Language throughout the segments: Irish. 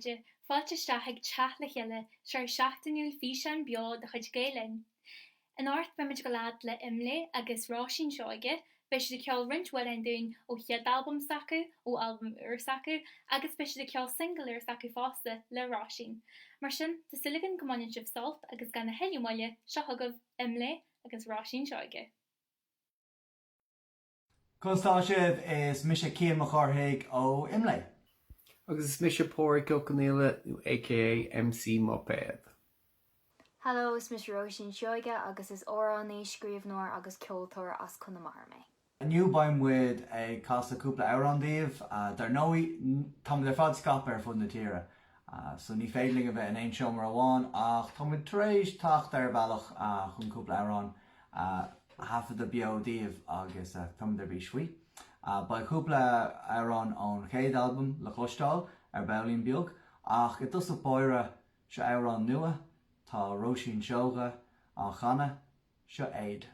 chairde, fáilte isteach chuig Teacht le Chéile, sraith seachtainiúil físeán beo de chuid Gael Linn. Anocht beimid ag dul fhad le Imlé agus Róisín Seoige, beidh siad ag ceol roinnt amhráin dúinn ó chéad albam s'acu, ó albam úr s'acu agus beidh siad ag ceol singil úr s'acu fosta le Róisín. Mar sin, tá súil againn go mbaineann sibh sult agus gan a thuilleadh moille, seo chugaibh Imlé agus Róisín Seoige. Conas tá sibh? Is mise Cian Mac Cárthaigh ó Imlé. Agus is mise Pádraig Ó Conaola nó aka MC Muipéad. Hello, is mise Róisín Seoige agus is amhránaí, scríbhneoir agus ceoltóir as Conamara mé. Inniu beidh muid ag casadh cúpla amhrán daoibh. Dar ndóigh, tá muid ar fad scaipthe ar fud na tíre, so ní féidir linn a bheith in aon seomra amháin ach tá muid tar éis teacht ar bhealach chun cúpla amhrán a thaifeadadh beo daoibh agus táimid ar bís faoi. Beidh cúpla amhrán ón chéad albam le cloisteáil ar baillín beag ach i dtosach báire, seo amhrán nua, tá Róisín Seoighe á chanadh, seo Éad.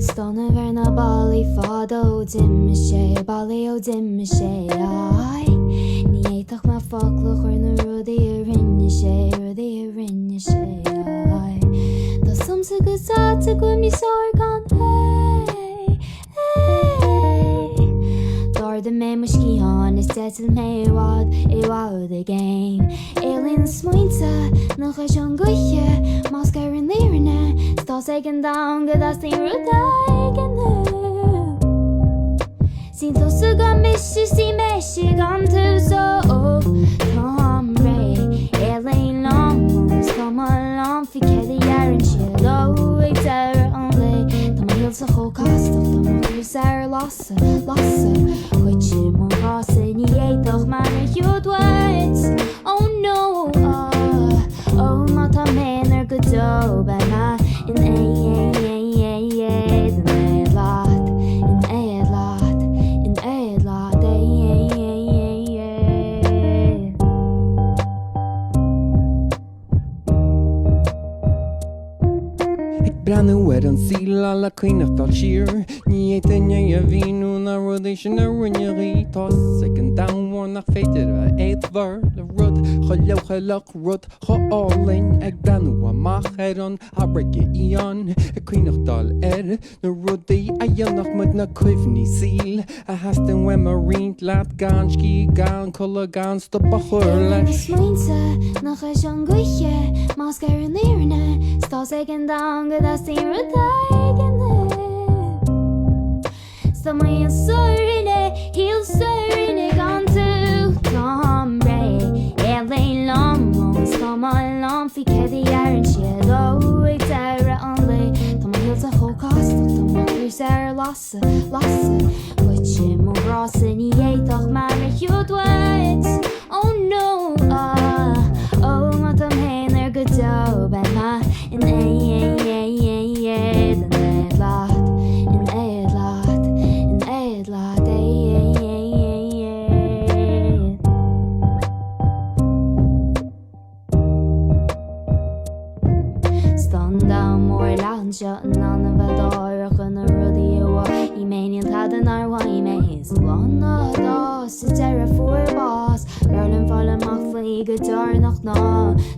Stánadh ar na ballaí fadó d'imigh sé, ballaí ó d'imigh sé, ai. Ní fhéadfadh mé focal a chur na rudaí a rinne sé, rudaí a rinne sé, ai. Tá 's a'msa go sáite go bhfuil níos fearr gan é. D'ardaigh mé mo sciathán is d'eitil mé i bhfad, i bhfad i gcéin. Éalaigh na smaointe nach ais an gaoithe, masc ar an fhírinne, 's tá's ag an domhan go dteastaíonn rud éigin uaim. 'S níl tusa gan mise, 's níl mise gan tú so táim réidh, éalaigh liom is cuma liom faoi céard a deireann siad ó ag deireadh an lae tá mo shaolsa chomh castach tá mo chroísa ar lasadh, lasadh Goitse mo ghrása ní fhéadfadh mé ar shiúl uait Oh no oh, oh má tá mé aonar go deo beidh mé in éad in éad leat in éad leat in éad leat éad. Ag breathnú ar an saol le cuimhneachtáil siar, ní fhéadfainn é a mhíniú na rudaí sin a rinneadh í. Tá's ag an domhan mór nach féidir a bheith éadmhar le rud chomh leochaileach, rud chomh álainn. Ag breathnú amach ar an fharraige fhiáin, ag cuimhneachtáil ar na rudaí a dhéanfadh muid, na cuimhní saoil a theastaíonn uaim a roinnt leat gan scíth, gan codladh, gan stop a chur Éalaigh na leis. smaointe nach ais an gaoithe, masc ar an fhírinne, 's tá's ag an domhan go dteastaíonn rud éigin uaim. 'S tá mo shaol sa rine, shaol sa rine gan tú Táim réidh, éalaigh liom ó is cuma liom faoi céard a deireann siad ó ag deireadh an lae Tá mo shaolsa chomh castach, tá mo chroísa ar lasadh, lasadh Goitse mo ghrása ní fhéadfadh mé ar shiúl uait Oh no, ah, oh má táim aonar go deo beidh mé in éad in éad leat, in éad leat, in éad leat, éad. 'S tá an domhan mór leathan seo in ann a bheith dáiríre na rudaí a mhothaigh mé níl tada nár mhothaigh mé is bláthanna a d'fhás sa deireadh fuair bás B'fhearr liom fáil amach faoi go deireanach ná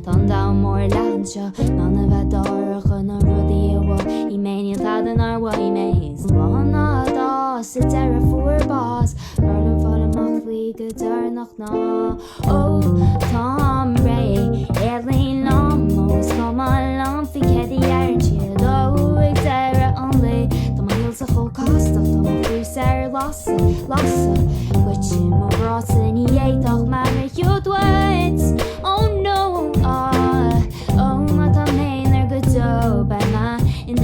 Tá an domhan mór leathan seo in ann a bheith dáiríre na rudaí a mhothaigh mé níl tada nár mhothaigh mé is bláthanna a d'fhás sa deireadh fuair bás B'fhearr liom fáil amach faoi go deireanach ná Ó táim réidh, éalaigh liom ó is cuma liom faoi céard a deireann siad Ó ag deireadh an lae tá mo shaolsa chomh castach tá mo chroísa ar lasadh, lasadh Goitse mo ghrása ní fhéadfadh mé ar shiúl uait Oh no ah oh má tá mé aonar go deo beidh mé in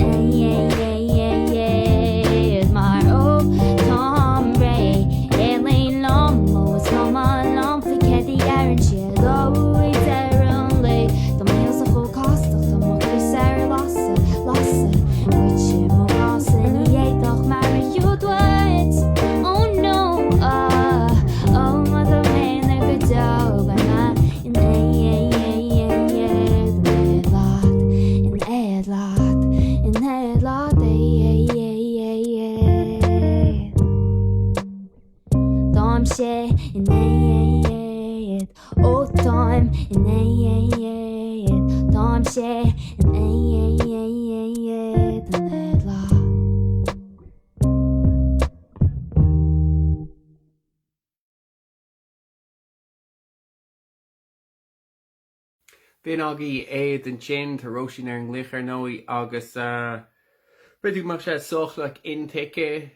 éad mar ó táim réidh éalaigh liom ó is cuma liom faoi céard a deireann siad ó ag deireadh an lae tá mo shaolsa chomh castach tá mo chroísa ar lasadh lasadh Goitse mo ghrása ní fhéadfadh mé ar shiúl uait Oh no ah oh má tá mé aonar go deo beidh mé. Táimse in éad, ó táim in éad, táimse in éad, in éad leat. B'in agaibh Éad ansin, tá Róisín ar an nglaoch ar ndóigh agus b'fhéidir go mbeadh sé sách like intuigthe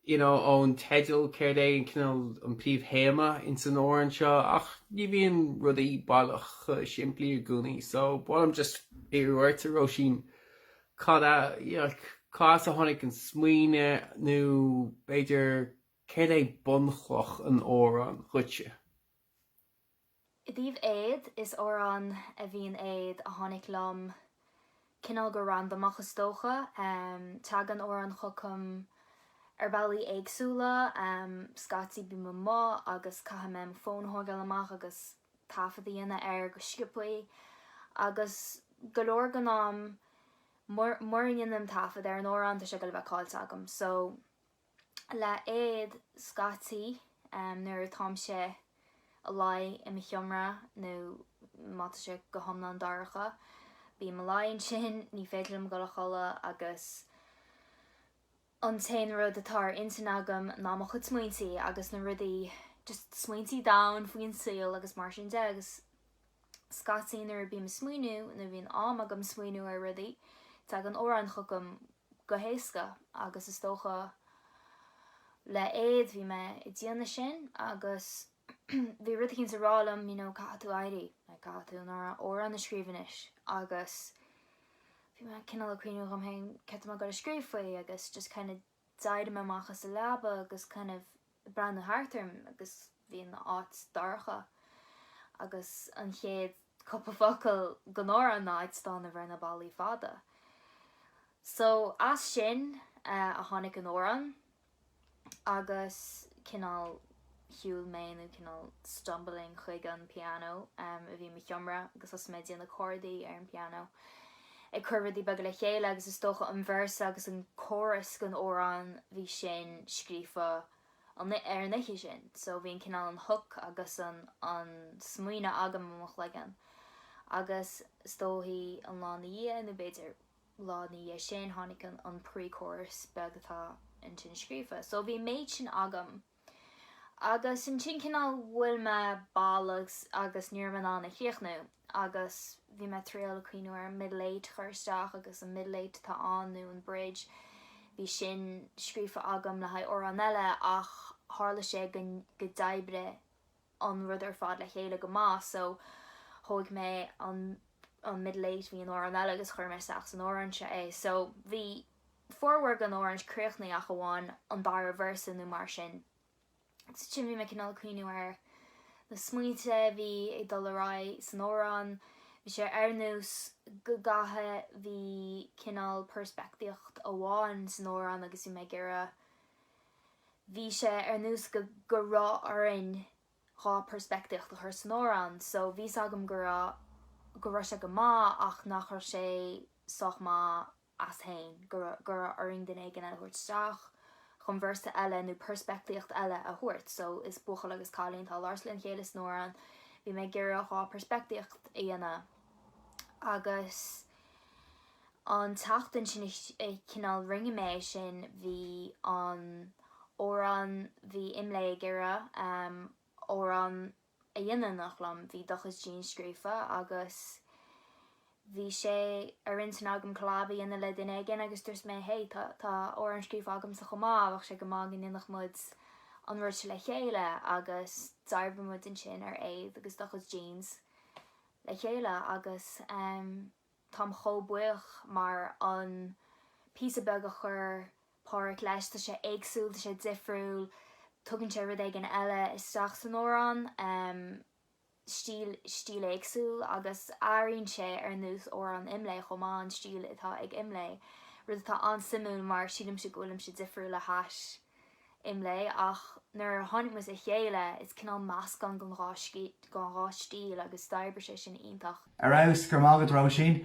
you know ón teideal céard é an cineál an príomhthéama ins an amhrán seo ach ní bhíonn rudaí baileach chomh simplí i gcónaí so ba mhaith liom just iarraidh ort a Róisín cad a you know like cá as a tháinig an smaoineamh nó b'fhéidir céard é bunchloch an amhráin dhuitse? I dtaobh Éad, is amhrán a bhí in Éad a tháinig liom cineál go randamach is dócha. Tagann amhráin chugam ar bhealaí éagsúla, scaití bím amuigh agus caithfidh mé mo fón a thógáil amach agus taifead a dhéanamh air go sciobthaí agus go leor den am mura ndéanaim taifead ar an amhrán tá sé ag dul a bheith caillte agam. So. le Éad scaití nuair atáimse i mo luí i mo sheomra nó má tá sé go hiomlán dorcha, bím i mo luí ansin, ní féidir liom dul a chodladh agus an t-aon rud atá ar intinn agam ná mo chuid smaointí agus na rudaí, just smaointí domhain faoin saol agus mar sin de agus scaití nuair a bím ag smaoineamh nó bhíonn am agam smaoineamh ar rudaí, tagann amhrán chugam go héasca agus is dócha le Éad bhí mé ag déanamh sin agus bhí rud eicínt ag rá liom you know caithfidh tú éirí, like caithfidh tú an amhrán a scríobh anois agus bhí mé cineál ag cuimhneamh dhom féin céard tá mé ag dul a scríobh faoi agus just kind of d'éirigh mé amach as an leaba agus kind of ag breathnú thart orm agus bhí an áit dorcha agus an chéad cúpla focal den amhrán ná ag stánadh ar na ballaí fada. So as sin a tháinig an amhrán agus cineál shiúil mé nó cineál stumbling chuig an piano a bhí i mo sheomra agus thosaigh mé ag déanamh cordaí ar an piano ag cur rudaí beaga le chéile agus is dócha an véarsa agus an chorus den amhrán bhí sin scríofa an ar an oíche sin so bhí an cineál an hook agus an an smaoineamh agam i mo chloigeann agus is dóichí an lá ina dhiaidh nó b'fhéidir lá ina dhiaidh sin tháinig an an pre-chorus beag atá ansin scríofa so bhí an méid sin agam Agus ansin cineál bhuail mé balla agus ní raibh mé in ann a chríochnú agus bhí mé ag triail cuimhniú ar an middle eight a chur isteach agus an middle eight atá ann nó an bridge, bhí sin scríofa agam le haghaidh amhrán eile ach tharla sé go go d'oibrigh an rud ar fad le chéile go maith so thóig mé an an middle eight a bhí in amhrán eile agus chuir mé isteach san amhrán seo é so bhí formhór den amhrán críochnaithe ach amháin an dara véarsa nó mar sin. Agus ansin bhí mé cineál ag cuimhniú ar na smaointe a bhí ag dul ar aghaidh san amhrán. Bhí sé ar nós go gcaithfidh, bhí cineál peirspictíocht amháin san amhrán agus bhí mé ag iarraidh, bhí sé ar nós go go raibh orainn 2 peirspictíocht a chur san amhrán so bhí 's agam go raibh, go raibh sé go maith ach nach raibh sé sách maith as féin, go raibh orainn duine éigin eile a thabhairt isteach chun véarsa eile nó peirspictíocht eile a thabhairt. So is buachaill agus cailín atá ag labhairt lena chéile san amhrán, bhí mé ag iarraidh 2 peirspictíocht a dhéanamh agus an tseachtain sin a cineál rinne mé é sin bhí an amhrán, bhí Imlé ag iarraidh amhrán a dhéanamh in éineacht liom. Bhí Do Chuid Jeans scríofa agus bhí sé ar intinn agam collab a dhéanamh le duine éigin agus dúirt mé hey tá tá amhrán scríofa agamsa chomh maith, bheadh sé go maith go ndéanfadh muid an rud seo le chéile agus d'oibrigh muid ansin ar Éad agus Do Chuid Jeans le chéile agus ehm táim chomh buíoch mar an píosa beag a chuir Páraic leis, tá sé éagsúil, tá sé difriúil, tugann sé rud éigin eile isteach san amhrán, stíl, stíl éagsúil agus airíonn sé ar nós amhrán Imlé chomh maith, an stíl atá ag Imlé, rud atá an-suimiúil mar sílimse go bhfuilimse difriúil le hais Imlé ach nuair a tháinig muid le chéile is cineál meascán den dhá den dhá stíl agus d'oibrigh sé sin iontach. Ar fheabhas, go raibh maith agat Róisín.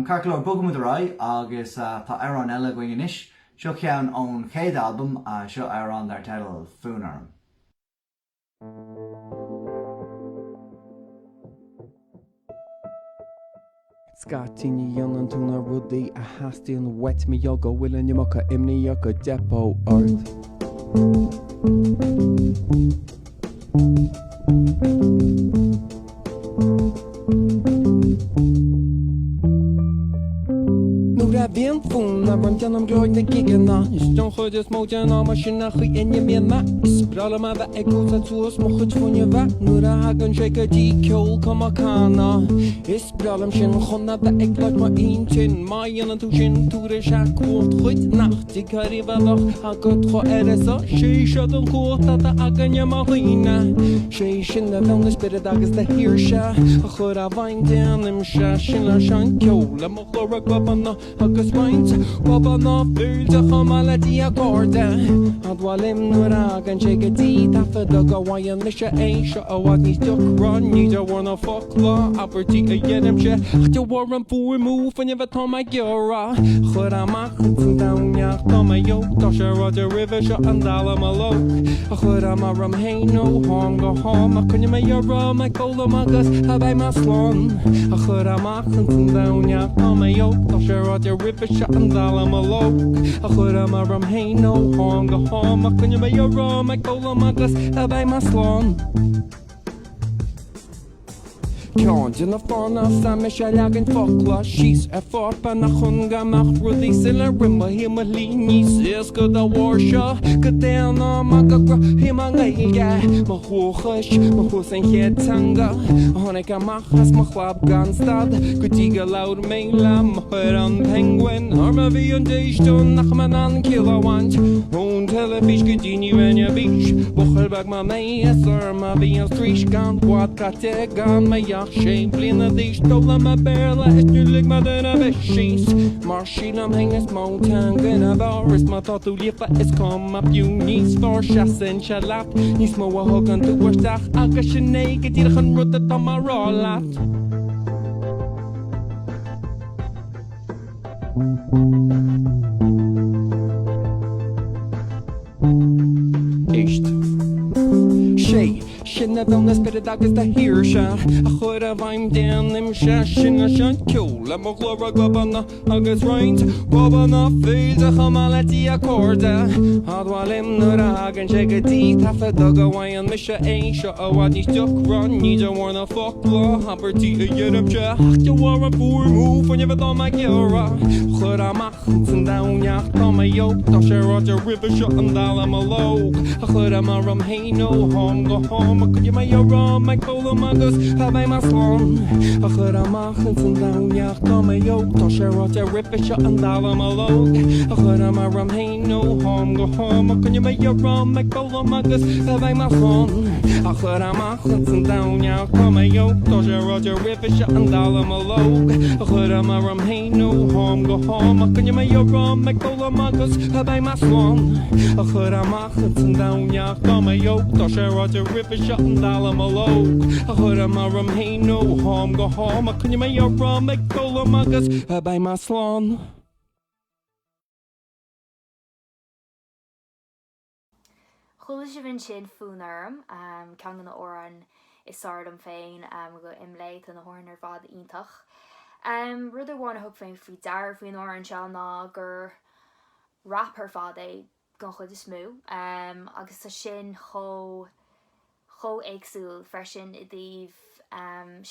Ceart go leor, bogfaidh muid ar aghaidh agus tá amhrán eile againn anois. Seo ceann ón chéad albam, seo amhrán dar teideal Fonn Orm. Scaití ní dhéanann tú na rudaí a theastaíonn uait mar gheall go bhfuil an iomarca imní ort go dteipeodh ort. Nuair a bhíonn fonn orm déanaim glór na gigeanna Is don chuid is mó den am sin an chaoi a n-imíonn mé Is breá liom a bheith ag úsáid suas mo chuid fuinnimh Nuair a thagann sé go dtí ceol cuma canadh Is breá liom sin chun a bheith ag labhairt m'intinn Má dhéanann tú sin tabharfaidh sé cumhacht dhuit nach dtuigfeá riamh a bheadh agat dá uireasa Sé seo an chumhacht atá againne mar dhaoine Sé sin do mheon, do spiorad agus do shaoirse a chur i bhfeidhm Déanaimse sin leis an gceol le mo ghlór i gclubanna agus roinnt pubanna féilte chomh maith le Dia cairde. Admháilim nuair a thagann sé go dtí taifeadadh go bhfaigheann mise é seo i bhfad níos deacra ní de bharr na focla, abairtí a dheirimse ach de bharr an fuaimniú fuinnimh atá mé ag iarraidh a chur amach ins an domhan ach tá mé óg tá sé ráite roimhe seo an dallamullóg a chuirim orm féin ó am go ham ach coinneoidh mé orm ag foghlaim agus beidh mé slán a chur amach ins an domhan ach tá mé óg tá sé ráite roimhe seo an dallamullóg a chuirim orm féin ó am go ham ach coinneoidh mé orm ag foghlaim agus beidh mé slán. Ceann de na fáthanna atá mise ag leagan focla síos ar pháipéar ná chun go mbeadh rudaí soiléir i mo shaol mo shlí níos éasca dá bharr seo go dtéann amach go cruthaím i nGaeilge mo dhúchais mo thús an chéad teanga a tháinig amach as mo chlab gan stad go dtí go labhair mé le máthair an penguin orm a bhí an déistean nach mbeinn in ann ciall a bhaint ón teilifís go dtí ní bheinn ar bís buachaill beag mar mé is orm a bhí an straois gan i bhfad caite gan mé ach sé bliana d'aois d'fhoghlaim mé Béarla is níor lig mé duine ar bith síos mar sílim féin is mó teanga ab fhearr is má tá tú líofa is cuma fiú níos fearr seasann sé leat níos mó a thugann tú isteach agus sin é go díreach an rud atá mé a rá leat. Éist. Sé sin a mheon, do spiorad agus do shaoirse a chur i bhfeidhm déanaimse sin leis an ceol le mo ghlór i gclubanna agus roinnt pubanna féilte chomh maith le Dia cairde Admháilim nuair a thagann sé go dtí taifeadadh go bhfaigheann mise é seo i bhfad níos deacra ní de bharr na focla abairtí a dheirimse ach de bharr an fuaimniú fuinnimh atá mé ag iarraidh a chur amach ins an domhan ach tá mé óg tá sé ráite roimhe seo an dallamullóg a chuirim orm féin ó am go ham ach coinneoidh mé orm ag foghlaim agus beidh mé slán a chur amach ins an domhan ach tá mé óg tá sé ráite roimhe seo an dallamullóg a chuirim orm féin ó am go ham ach coinneoidh mé orm ag foghlaim agus beidh mé slán a chur amach ins an domhan ach tá mé óg tá sé ráite roimhe seo an dallamullóg a chuirim orm féin Ó am go ham ach coinneoidh mé orm ag foghlaim agus beidh mé slán a chur amach ins an domhan ach tá mé óg tá sé ráite roimhe seo an dallamullóg a chuirim orm féin ó am go ham ach coinneoidh mé orm ag foghlaim agus beidh mé slán. Chuala sibh ansin Fonn Orm, ceann de na hamhráin is fearr liom féin go IMLÉ, tá na hamhráin ar fad iontach. Rud amháin a thug mé faoi deara faoin amhrán seo ná gur rap ar fad é don chuid is mó agus tá sin chomh chomh éagsúil freisin i dtaobh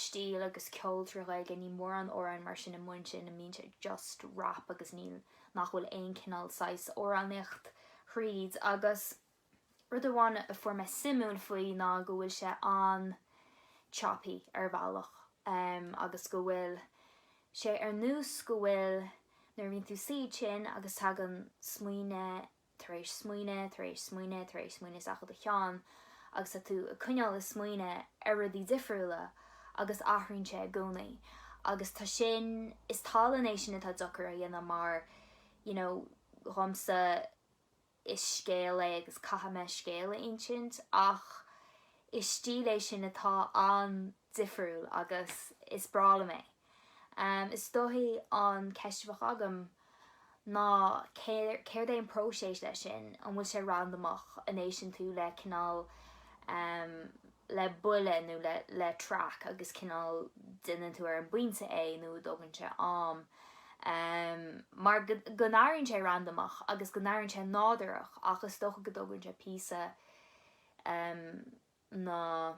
stíl agus ceol trí Ghaeilge, níl mórán amhráin mar sin amuigh ansin a mbíonn sé just rap agus níl, nach bhfuil aon cineál saghas amhránaíocht thríd agus rud amháin a fuair mé suimiúil faoi ná go bhfuil sé an-choppy ar bhealach agus go bhfuil sé ar nós go bhfuil nuair a bhíonn tú suí ansin agus tagann smaoine tar éis smaoineamh, tar éis smaoineamh, tar éis smaoineamh isteach i do cheann agus tá tú ag coinneáil ag smaoineamh ar rudaí difriúla agus athraíonn sé i gcónaí agus tá sin, is tallann é sin atá deacair a dhéanamh mar you know dhomsa is scéal é agus caithfidh mé scéal a insint ach is stíl é sin atá an-difriúil agus is breá liom é. Is dóichí an ceist a bheadh agam ná céard é an próiseas leis sin, an bhfuil sé randamach, an éisteann tú le cineál. Le buille nó le traic agus cineál déanann tú ar an bpointe é nó an dtógann sé am mar go n-airíonn sé randamach agus go n-airíonn sé nádúrach ach is dócha go dtógann sé píosa na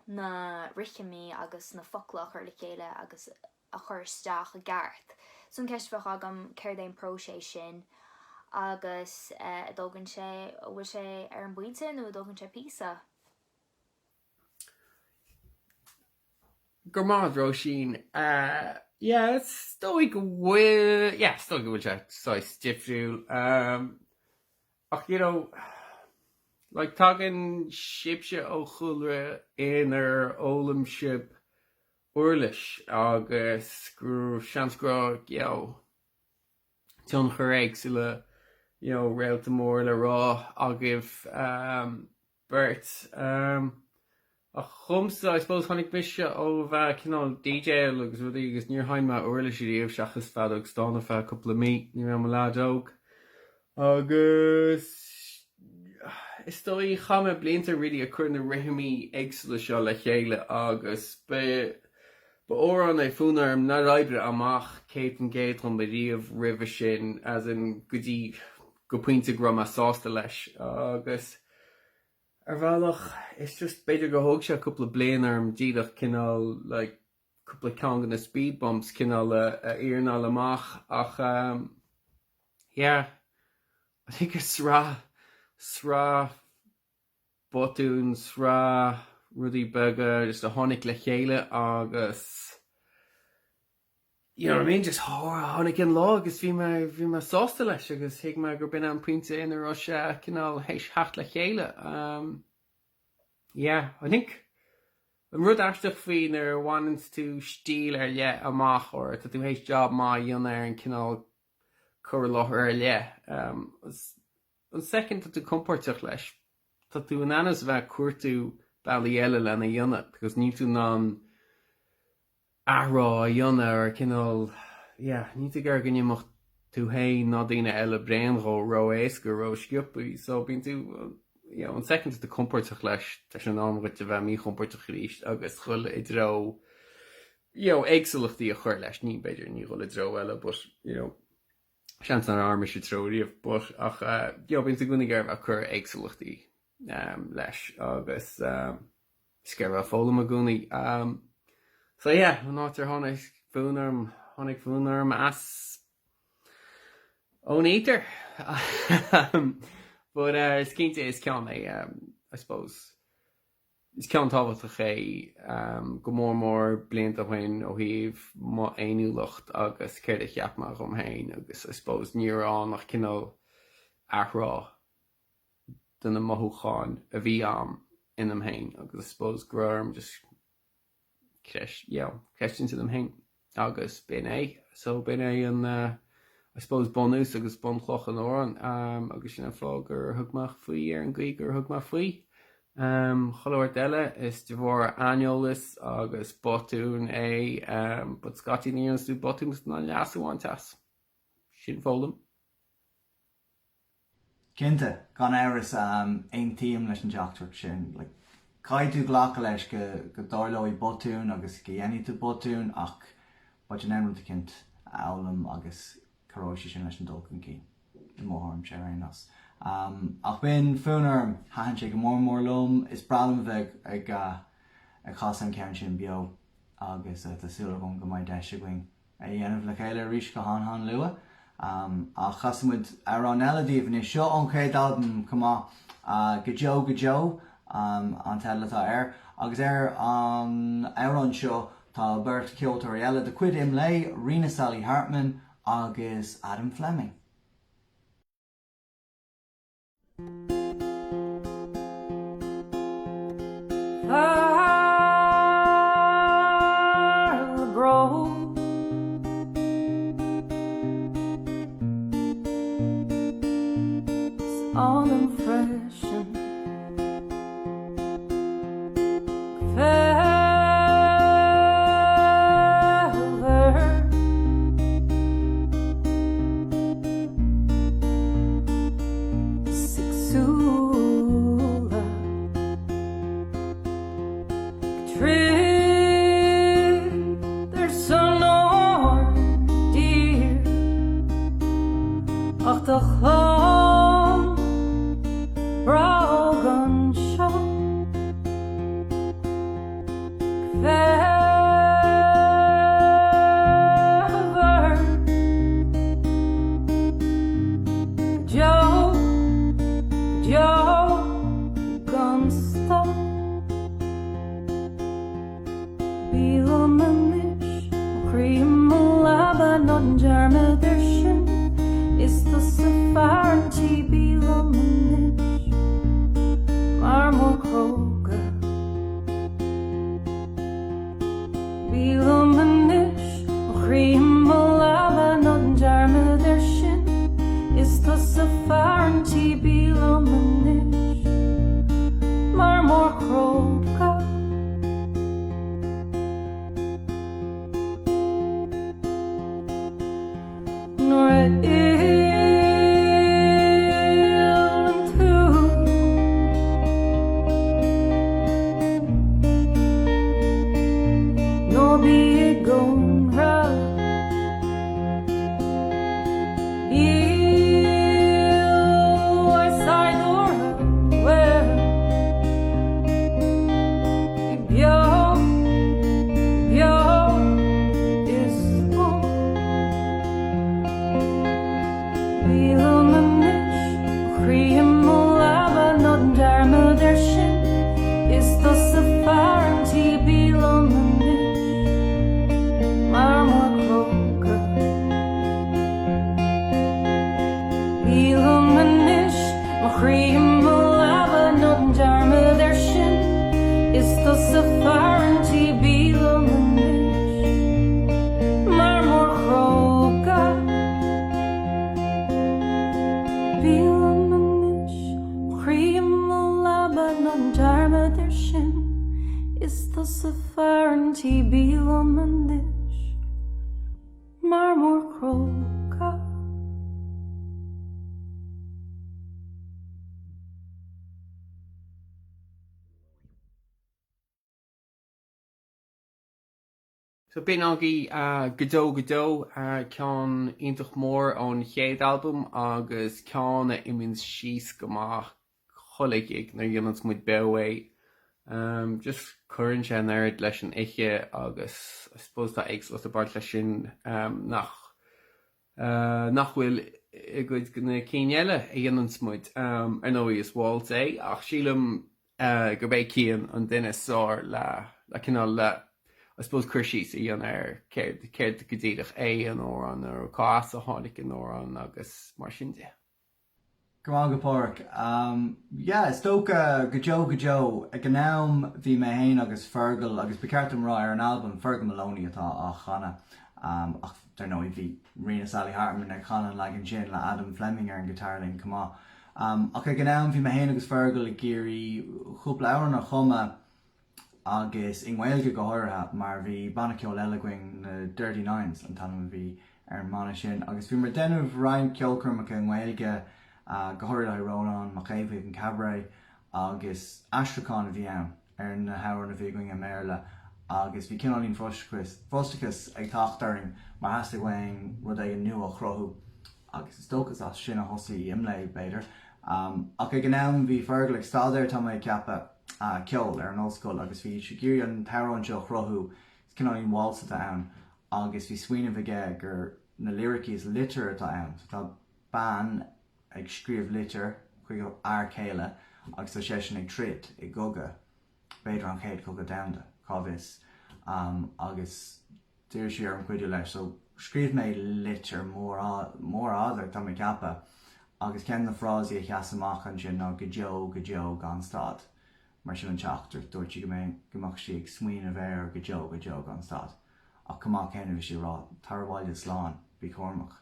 na rithimí agus na focla a chur le chéile agus a chur isteach i gceart. So an ceist a bheadh agam, céard é an próiseas sin agus an dtógann sé, an bhfuil sé ar an bpointe nó an dtógann sé píosa? Go raibh maith agat Róisín. Yeah, is dóigh go bhfuil, yeah, is dóigh go bhfuil sé saghas difriúil. Ach you know, like tagann sibhse ó chúlra inar fhoghlaim sibh uirlis agus go seans go raibh you know tionchar éagsúla you know réalta mór le rá agaibh beirt. Ach dhomsa, I suppose, tháinig mise ó bheith cineál DJáil agus rudaí agus níor sheinn mé uirlis ariamh seachas feadóg stáin ar feadh cúpla mí nuair a bhí mé i mo leaid óg. Agus is dóigh, chaith mé blianta really ag cur na rithimí éagsúla seo le chéile agus ba ba amhrán é Fonn Orm nár oibrigh amach 100% dhom ariamh roimhe sin, as in go dtí go pointe go raibh mé sásta leis agus Ar bhealach, it's just, b'fhéidir gur thóg sé cúpla bliain orm díreach cineál like cúpla ceann de na speed bumps cineál a iarnáil amach ach ehm yeah, I think it's sraith, sraith botún, sraith rudaí beaga just a tháinig le chéile agus you know what I mean, just tháinig an lá agus bhí mé, bhí mé sásta leis agus thuig mé gur b'in an pointe ina raibh sé cineál théis theacht le chéile. Um, yeah, I think an rud aisteach faoi nuair a bhaineann tú stíl ar leith amach or tá tú théis job maith a dhéanamh ar an cineál cur i láthair ar leith, um, an second tá tú compordach leis, tá tú in ainm is a bheith ag cuartú bealaí eile lena dhéanamh because níl tú in ann athrá a dhéanamh ar cineál, yeah, níl tú ag iarraidh go n-imeodh tú féin ná daoine eile bréan dhó ró-éasca, ró-sciobtha, so bíonn tú, you know, an second tá tú compordach leis, tá sé in am dhuit a bheith míchompordach arís agus dhul i dtreo, you know, éagsúlachtaí a chur leis, ní, b'fhéidir, ní dhul i dtreo eile but, you know, seans nár athraigh mise treo riamh but ach, you know, bíonn tú i gcónaí ag iarraidh a bheith ag cur éagsúlachtaí leis agus, Is ag iarraidh foghlaim i gcónaí. So yeah, an áit ar tháinig fonn orm, tháinig fonn orm as ón íotar. But uh, is cinnte is ceann é, um, I suppose, is ceann tábhachtach é um, go mór mór blianta ó shin ó thaobh mo fhéiniúlacht agus céard a cheap mé dhom féin agus I suppose ní raibh ann ach cineál athrá de na mothúcháin a bhí a'm ionam féin agus I suppose go raibh orm just creis, you know, creidtiúint ionam féin agus b'in é. So b'in é an I suppose bunús agus bunchloch an amhráin agus sin an fáth gur thug mé faoi ar an gcaoi gur thug mé faoi. Chuile shórt eile is de bharr aineolas agus botún é but scaití ní dhéananns tú botún is ná leas a bhaint as. Sin foghlaim. Cinnte, gan amhras, aontaím leis an dteachtaireacht sin. Caithfidh tú glacadh leis go dtarlóidh botúin agus go dhéanfaidh tú botúin ach beidh tú in ann rud eicínt a fhoghlaim agus cabhróidh sé sin leis an dul chun cinn, i mo thuairimse ar aon nós. Ach b'in Fonn Orm, thaitin sé go mór mór liom, is breá liom a bheith ag ag casadh an ceann sin beo agus tá súil agam go mbeidh deis againn a dhéanamh le chéile arís go han-han luath. Ach casfaidh muid amhrán eile daoibh anois. Seo ón chéad albam chomh maith, Go Deo Go Deo an teideal atá air. Agus ar an amhrán seo tá beirt cheoltóirí eile de chuid IMLÉ, Ríona Sally Hartman agus Adam Fleming. fear an tí bí liom anois m'fhear mór cróga. Bí liom anois, mo chroí i mo lámha ná déan dearmad air sin Is tusa fear an tí bí liom anois m'fhear mór cróga. Nuair a fhilleann tú. Ná bí i gcónra. Bíodh ár saighdiúir bhuel beo, beo is bun. Bí liom anois, mo chroí i mo lámha ná déan dearmad air sin, is tusa fear an tí bí liom anois, m'fhear mór cróga. Bí liom anois, mo chroí i mo lámha ná déan dearmad air sin, is tusa fear an tí bí liom anois, m'fhear mór cróga. Bí liom anois, mo chroí i mo lámha ná déan dearmad air sin, is tusa fear an tí bí liom anois, m'fhear mór cróga. So b'in agaibh Go Deo Go Deo, ceann iontach mór ón chéad albam agus ceann a imíonn síos go maith chuile ghig nuair a dhéananns muid beo é. Just cuireann sé an oiread leis an oíche agus I suppose tá éagsúlacht ag baint leis sin nach nach bhfuil i gcuid de na cinn eile a dhéananns muid. Ar ndóigh is waltz é ach sílim gurb é Cian an duine is fearr le le cineál le I suppose cur síos a dhéanamh ar céard céard go díreach é an amhrán nó cá as a tháinig an amhrán agus mar sin de. Go raibh maith agat Páraic. Yeah, is dócha go deo go deo. Ag an am bhí mé fhéin agus Fergal, agus ba cheart dom rá ar an albam, Fergal Moloney atá á chanadh, ach dar ndóigh bhí Ríona Sally Hartman ag chanadh an leagan sin le Adam Fleming ar an guitar linn chomh maith. Ach ag an am bhí mé fhéin agus Fergal ag iarraidh cúpla amhrán a chumadh agus i nGaeilge go háirithe mar bhí banna ceoil eile againn, na Dirty Nines an t-ainm a bhí ar an mbanna sin agus bhíomar ag déanamh roinnt ceolchoirmeacha i nGaeilge, go háirithe le haghaidh Rónán Mac Aodha Bhuí ag an Cabaret agus aistriúchán a bhí ann ar na hamhráin a bhí againn i mBéarla agus bhí cineáilín frustrachas ag teacht orainn mar theastaigh uainn rud éigin nua a chruthú agus is dócha is as sin a thosaigh IMLÉ, b'fhéidir. Ach ag an am bhí Fergal ag staidéar, tá mé ag ceapadh, ceol ar an ollscoil agus bhí sé ag iarraidh an t-amhrán seo a chruthú, is cineáilín waltz atá ann agus bhí smaoineamh aige gur na liricí is litir atá ann, so tá bean ag scríobh litir chuig a fhear céile agus tá seisean ag troid i gcogadh, b'fhéidir an chéad chogadh domhanda, cá bhfios, agus. D'iarr sí orm cuidiú leis so scríobh mé litir mór mór fhada, tá mé ag ceapadh, agus ceann de na frásaí a sheas amach ansin ná go deo, go deo gan stad. Mar sin an teachtaireacht, dúirt sí go mbeidh, go mbeadh sí ag smaoineamh air go deo, go deo gan stad. Ach chomh maith céanna bhí sí ag rá, tar abhaile slán, bí cúramach.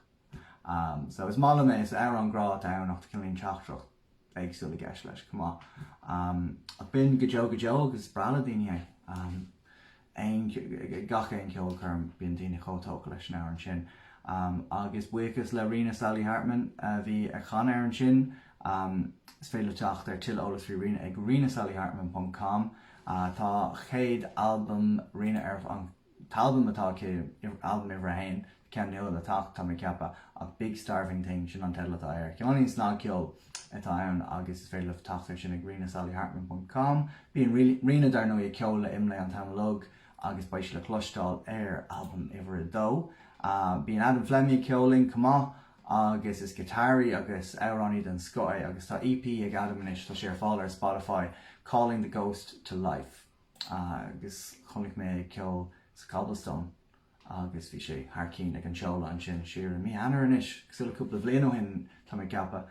So is maith liom é, is amhrán grá atá ann ach tá cineáilín teachtaireacht éagsúil i gceist leis chomh maith. Ach b'in Go Deo Go Deo agus is breá le daoine é. Aon, gach aon cheolchoirm bíonn daoine chomh tógtha leis an amhrán sin. Agus buíochas le Ríona Sally Hartman a bhí ag chanadh air ansin. Is féidir libh teacht ar tuilleadh eolas faoi Ríona ag rionasallyhartman ponc com. Tá chéad albam Ríona ar an t-albam atá aici, albam uimhir a haon, ceann nua le teacht, tá mé ag ceapadh, ach Big Starving Thing, sin an teideal atá air. Cineáilín snagcheol atá ann agus is féidir libh teacht air sin ag rionasallyhartman ponc com. Bíonn Ríona, dar ndóigh, ag ceol le Imlé an t-am uilig agus beidh sí le cloisteáil ar albam uimhir a dó. Bíonn Adam Fleming ag ceol linn chomh maith agus is giotáraí agus amhránaí den scoth é agus tá EP ag Adam anois, tá sé ar fáil ar Spotify, Calling the Ghost to Life. agus chonaic mé é ag ceol sa Cobblestone. Agus bhí sé thar cinn ag an seoladh ansin siar i mí Eanáir anois, cosúil le cúpla bhliain ó shin, tá mé ag ceapadh.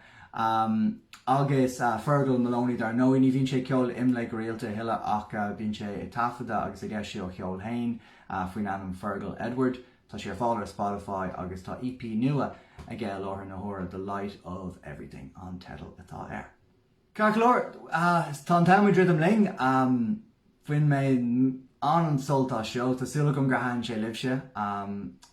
Agus Fergal Moloney dar ndóigh, ní bhíonn sé ag ceol le IMLÉ go rialta a thuilleadh ach bíonn sé ag taifeadadh agus ag eisiú a cheol féin faoin ainm Fergal Edward. Tá sé ar fáil ar Spotify agus tá EP nua aige i láthair na huaire, The Light of Everything an teideal atá air. Ceart go leor, tá an t-am ag druidim linn. Bhain mé an-sult as seo. Tá súil agam gur thaitin sé libhse.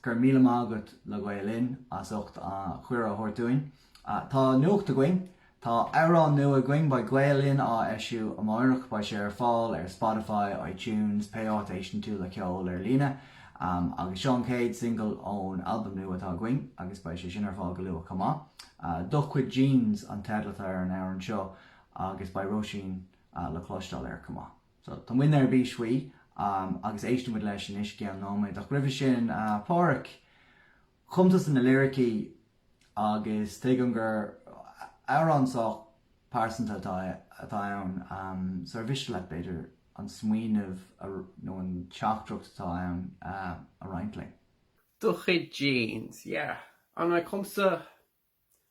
Go raibh míle maith agat le Gael Linn as ucht an cuireadh a thabhairt dúinn. Tá nuacht againn. Tá amhrán nua againn, beidh Gael Linn á eisiú amárach. Beidh sé ar fáil ar Spotify, iTunes, pé áit a éisteann tú le ceol ar líne. Agus seo an chéad singil ón albam nua atá againn agus beidh sé sin ar fáil go luath chomh maith. Do Chuid Jeans an teideal atá ar an amhrán seo agus beidh Róisín le cloisteáil air chomh maith. So tá muidne ar bís faoi agus éistfidh muid leis anois i gceann nóiméad. Ach roimhe sin, a Pháraic, chum tusa na liricí agus tuigim gur amhrán sách pearsanta atá ann, so ar mhiste leat, b'fhéidir, an smaoineamh nó an teachtaireacht atá ann a roinnt linn? Do chuid jeans, yeah. An like dhomsa, I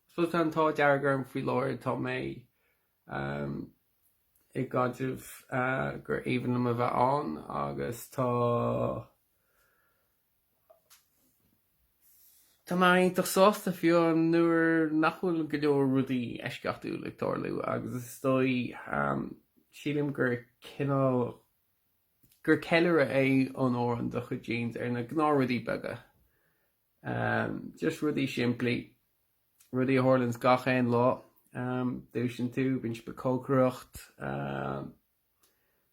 suppose tá an t-ádh dearg orm faoi láthair, tá mé i gcaidreamh gur aoibhinn liom a bheith ann agus tá, Tá mé iontach sásta fiú nuair nach bhfuil go leor rudaí eisceachtúil ag tarlú agus is dóigh, sílim gur cineál, gur ceiliúradh é an amhrán Do Chuid Jeans ar na gnáthrudaí beaga. Just rudaí simplí, rudaí a tharlaíonns gach aon lá. Dúisíonn tú, bíonn sibh ag cócaireacht,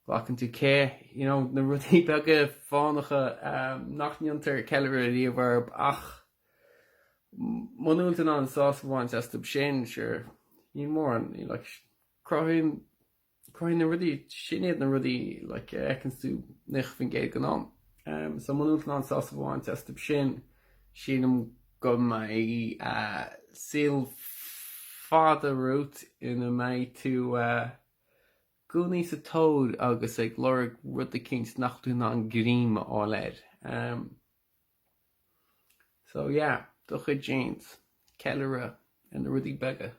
Glacann tú cith, you know, na rudaí beaga fánacha nach ndéantar ceiliúradh riamh orthu ach muna bhfuil tú in ann sásamh a bhaint astu sin, sure, níl mórán, like, cruthaíonn, cruthaíonn na rudaí, sin iad na rudaí, like, a fheiceann tú 90% den am. So muna bhfuil tú in ann sásamh a bhaint astu sin, sílim go mbeidh saol fada romhat ina mbeidh tú, i gcónaí sa tóir agus ag lorg rud eicínt nach bhfuil tú in ann greim a fháil air. So yeah, do chuid jeans, ceiliúradh ar na rudaí beaga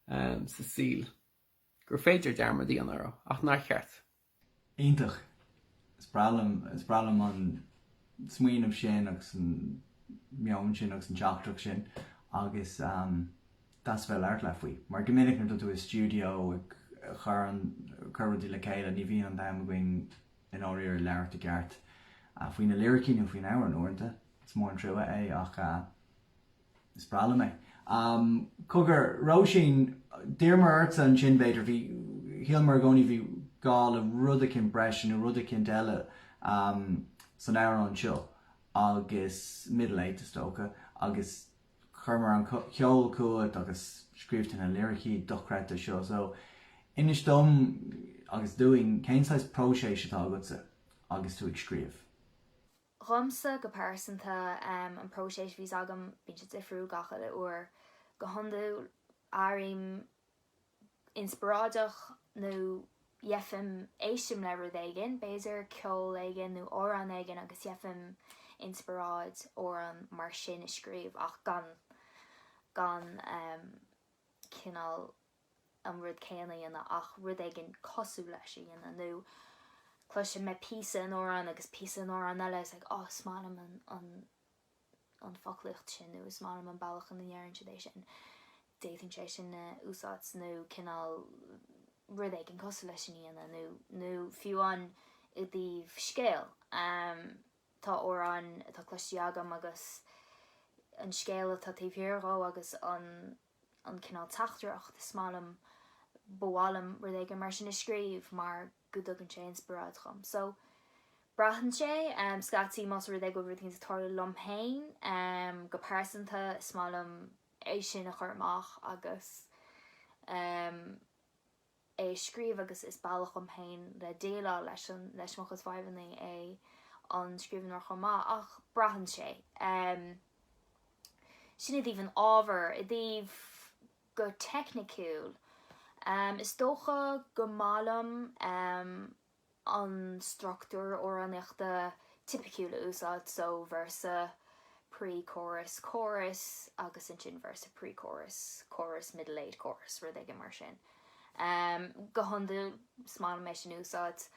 sa saol gur féidir dearmad a dhéanamh orthu, ach nár cheart. Iontach. Is breá liom, is breá liom an smaoineamh sin agus an meon sin agus an teachtaireacht sin agus deas a bheith ag labhairt leat faoi. Mar go minic nuair atá tú i stiúideo ag cur an, cur rudaí le chéile ní bhíonn an t-am againn i ndáiríre labhairt i gceart faoi na liricí nó faoin amhrán uaireanta. Is mór an trua é ach is breá liom é. Cogar, Róisín, d'iarramar ortsa ansin b'fhéidir, bhí, shíleamar i gcónaí bhí gá le rud eicínt breise nó rud eicínt eile san amhrán seo agus Middle Eight is dócha agus chuireamar an ceol chugat agus scríobh tú na liricí dochreidte seo so inis dom agus dúinn cén saghas próiseas atá agatsa agus tú ag scríobh? Dhomsa go pearsanta, an próiseas a bhíos agam, bíonn sé difriúil gach uile uair. Go hiondúil, airím inspioráideach nó gheibhim, éistim le rud éigin, b'fhéidir ceol éigin nó amhrán éigin agus gheibhim inspioráid amhrán mar sin a scríobh ach gan, gan cineál an rud céanna a dhéanamh ach rud éigin cosúil leis a dhéanamh nó cloiseann mé píosa in amhrán agus píosa in amhrán eile is like oh is maith liom an an an foclaíocht sin nó is maith liom an bealach ina ndeireann siad é sin d'fhéadfainn sé sin a úsáid nó cineál rud éigin cosúil leis sin a dhéanamh nó nó fiú amháin i dtaobh scéal um tá amhrán atá cloiste agam agus an scéal atá taobh thiar dhó agus an an cineál teachtaireacht, is maith liom, ba mhaith liom rud éigin mar sin a scríobh mar go dtugann sé inspioráid dhom. So, braitheann sé, scaití más rud é go bhfuil rud éigin ag tarlú liom féin go pearsanta, is maith liom é sin a chur amach agus é a scríobh agus is bealach dhom féin le déileáil leis an, leis mo chuid fadhbanna é an scríbhneoireacht chomh maith ach braitheann sé. Sin i dtaobh an ábhair. I dtaobh go teicniciúil, is dócha go maith liom an struchtúr amhránaíochta. tipiciúil a úsáid, so véarsa, pre-chorus, chorus agus ansin véarsa, pre-chorus, chorus, middle eight, chorus, rud éigin mar sin. Go hiondúil is maith liom é sin a úsáid.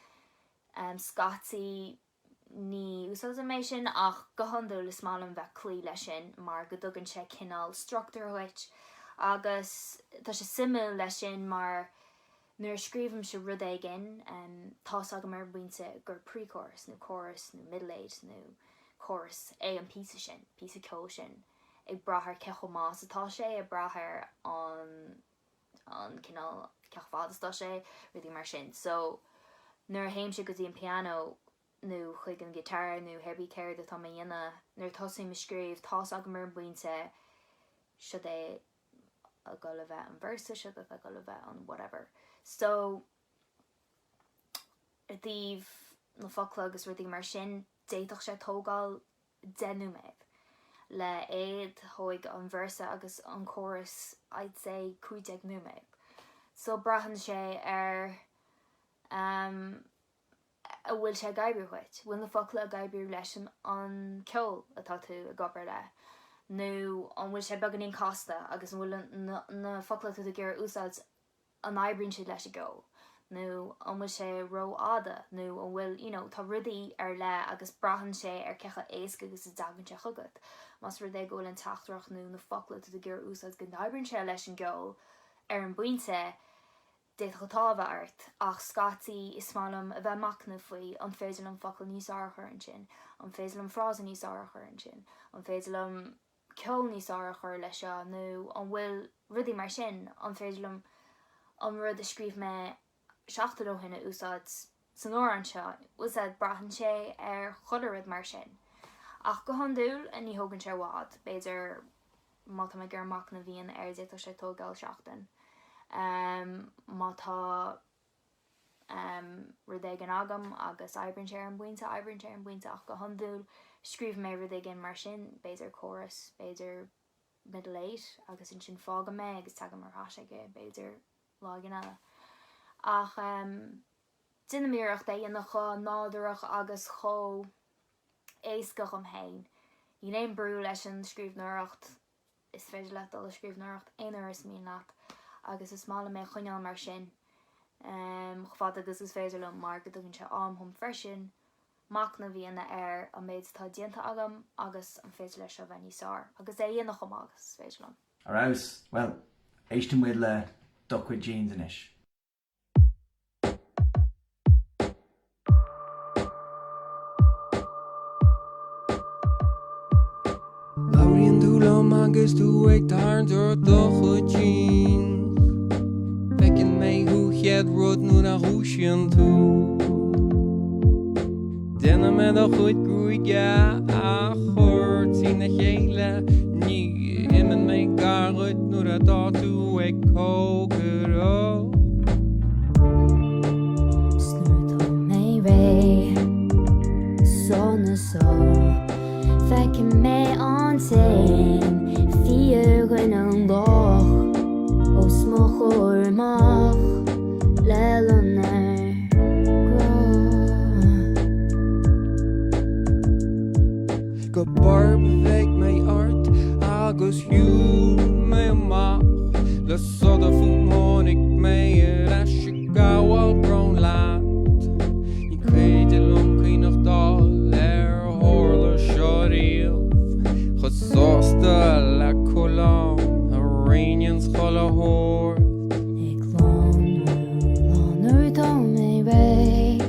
Scaití ní úsáidim é sin ach go hiondúil is maith liom bheith cloí leis sin mar go dtugann sé cineál struchtúr dhuit agus tá sé suimiúil leis sin mar Nuair a scríobhaimse rud éigin, tá's agam ar an bpointe gur pre-chorus nó chorus nó middle eight nó chorus é an píosa sin, píosa ceoil sin, ag brath ar cé chomh maith is atá sé, ag brath ar an an cineál, cé chomh fada is atá sé, rudaí mar sin. So, nuair a théimse go dtí an pianó nó chuig an guitar nó hé bith céard atá mé a dhéanamh, nuair a tosaím ag scríobh, tá's agam ar an bpointe, siod é ag dul a bheith an véarsa, siod atá ag dul a bheith an whatever. So, i dtaobh na focla agus rudaí mar sin, d'fhéadfadh sé tógáil 10 nóiméad. Le éad, thóig an véarsa agus an chorus I'd say 15 nóiméad. So braitheann sé ar um, an bhfuil sé ag oibriú dhuit? Bhfuil na focla ag oibriú leis an ceol atá tú ag obair le? Nó an bhfuil sé beagáinín casta agus an bhfuil na focla atá tú ag iarraidh a úsáid, an oibríonn siad leis an gceol? Nó an bhfuil sé rófhada? Nó an bhfuil, you know, tá rudaí ar leith agus braitheann sé ar cé chomh éasca agus a dtagann sé chugat. Más rud é go bhfuil an teachtaireacht nó na focla atá tú ag iarraidh a úsáid go n-oibríonn sé leis an gceol ar an bpointe, D'fhéadfadh an t-ádh a bheith ort, ach scaití is maith liom a bheith ag machnamh faoi, an féidir liom focal níos fearr a chur ansin? An féidir liom frása níos fearr a chur ansin? An féidir liom ceol níos fearr a chur leis seo? Nó an bhfuil rudaí mar sin, an féidir liom an rud a scríobh mé seachtain ó shin a úsáid san amhrán seo? Bhfuil a fhios agat, braitheann sé ar chuile rud mar sin. Ach go hiondúil, ní thógann sé i bhfad, b'fhéidir Má tá mé ag iarraidh machnamh a dhéanamh air d'fhéadfadh sé tógáil seachtain. Má tá rud éigin agam agus oibríonn sé ar an bpointe, oibríonn sé ar an bpointe ach go hiondúil scríobhann mé rud éigin mar sin, b'fhéidir chorus, b'fhéidir middle eight agus ansin fágaim é agus tagaim ar ais aige b'fhéidir lá éigin eile. Ach déanaim iarracht é a dhéanamh chomh nádúrach agus chomh éasca dhom féin. Níl aon brú leis an scríbhneoireacht, is féidir leat dul ag scríbhneoireacht aon uair is mian leat agus is maith liom é a choinneáil mar sin chomh fada agus is féidir liom mar go dtugann sé am dhom freisin machnamh a dhéanamh ar an méid atá déanta agam agus an féidir leis seo bheith níos fearr agus é a dhéanamh chomh maith agus is féidir liom. Ar fheabhas! Bhuel, éistfidh muid le do chuid jeans anois. Labhraíonn tú liom agus tú ag tarraingt ort do chuid jeans. Feiceann mé thú chéad rud nuair a dhúisíonn tú. Déanann mé do chuid gruaige a chur trína chéile. Ní imíonn mé gar dhuit nuair atá tú ag cócaireacht. 'S nuair atá mé réidh, sona só, feicfidh mé an t-éan fíorghoin an loch os mo chomhair amach le loinnir grá. Go borb bhéic mé ort agus shiúil mé amach le sodar fút tháinig mé ar ais ag gabháil bróin leat. Ní féidir liom cuimhneachtáil ar tharla seo riamh chomh sásta le coileán a riananns chuile shórt. Ag lonrú lá nuair atá mé réidh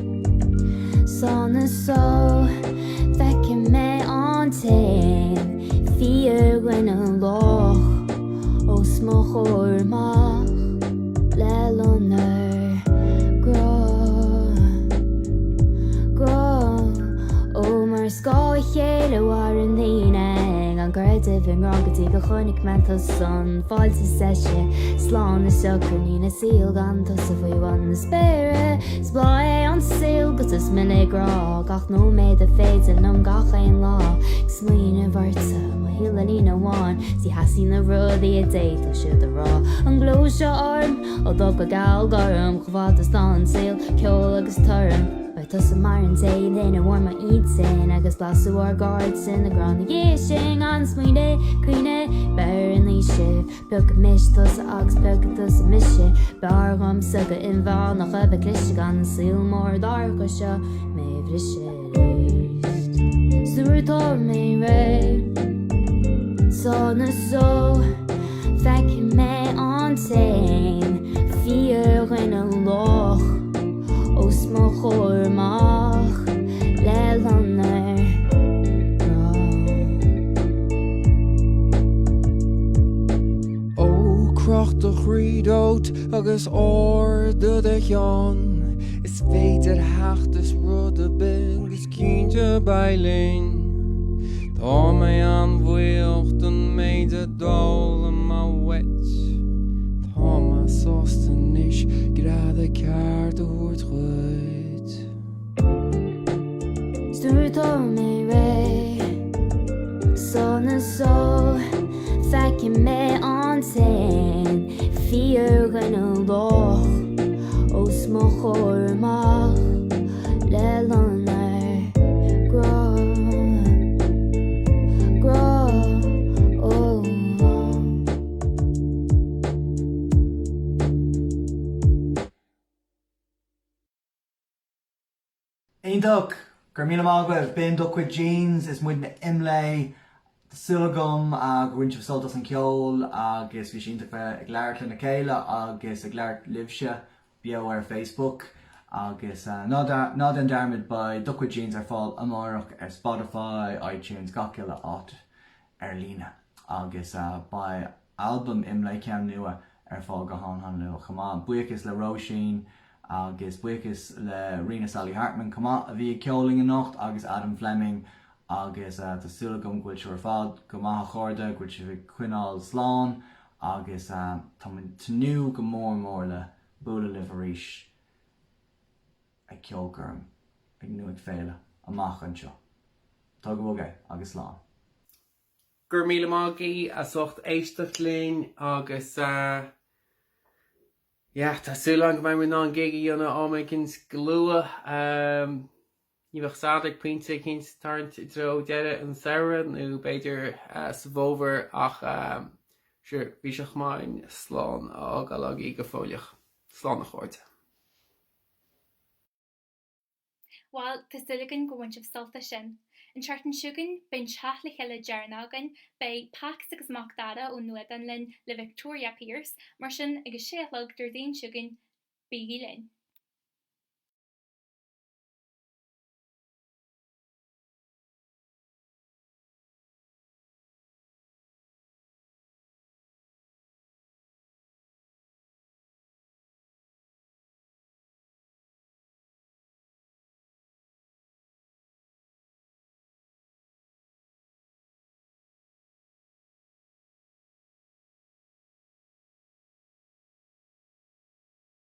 sona só feicfidh mé an t-éan fíorghoin an loch os mo chomhair amach le loinnir grá grá ó mar scáth a chéile a mhaireann daoine gan creideamh i ngrá go dtí go chonaic mé tusa an fáilte is deise slán is socair níl an saol gan tusa faoi bhun na spéire Is bláth é an saol 'gus is mile grá gach nóiméad a féidir liom gach aon lá ag smaoineamh ortsa mo shaol i líne amháin 's ní theastaíonn na rudaí a d'fhéadfadh siad a rá an gleo seo orm ó dubh go geal gorm chomh fada is tá an saol ceol agus torann. Beidh tusa mar an té duine a bhfuair m'intinn agus blaiseadh ár gcairde na grá na dhiaidh sin gan smaoineamh, cuimhneamh, beir an fhaoiseamh, piocfaidh mise tusa agus piocfaidh tusa mise, b'fhearr dhomsa go inmheánach a bheith cliste gan an saol mór dorcha seo mé a bhriseadh arís. 'S nuair atá mé réidh, sona só, feicfidh mé an t-aon fíordhuine lách. Os mo chomhair amach le loinnir grá. Ó, croch do chroí díot agus ardaigh do cheann, Is féidir theacht as rud ar bith agus cinnte beidh linn. Tá mé an-bhuíoch don méid a d'fhoghlaim mé uait. Tá mé sásta anois greadadh ceart a thabhairt dhuit. 'S nuair atá mé réidh, sona só, feicfidh mé an t-aon fíordhuine lách os mo chomhair amach le loinnir grá, grá, ó. Iontach! Go raibh míle maith agaibh! B'in Duck With Jeans, is muidne IMLÉ. Tá súil agam gur bhain sibh sult as an cheol agus bhí sé iontach bheith ag labhairt lena chéile agus ag labhairt libhse beo ar Facebook. Agus ná déan dearmad, beidh Duck With Jeans ar fáil amárach ar Spotify, iTunes, gach uile áit ar líne. Agus beidh albam IMLÉ, ceann nua, ar fáil go han-han-luath chomh maith. Buíochas le Róisín agus buíochas le Ríona Sally Hartman chomh maith a bhí ag ceol linn anocht agus Adam Fleming agus tá súil agam go bhfuil sibh ar fad go maith a chairde, go bhfuil sibh ag coinneáil slán agus tá muid ag tnúth go mór mór le bualadh libh arís ag ceolchoirm ag nó ag féile amach anseo. Tóg go bog é agus slán. Go raibh míle maith agaibh as ucht éisteacht linn agus yeah tá súil agam go mbeidh muid in ann gig a dhéanamh am éicint go luath. Ní bheadh a fhios a'd ag pointe éicint tarraingt i dtreo deireadh an samhradh nó b'fhéidir sa bhfómhar ach sure bhí sé chomh maith slán a fhágáil agaibh go fóilleach. Slán a chairde. Bhuel, tá súil againn gur bhain sibh sult as sin. An tseachtain seo chugainn, beidh an teacht le chéile deireanach againn, beidh Pax agus Mac Dara ó Nuadán linn le Victoria Pearse, mar sin ag a sé a chlog Déardaoin seo chugainn, bígí linn!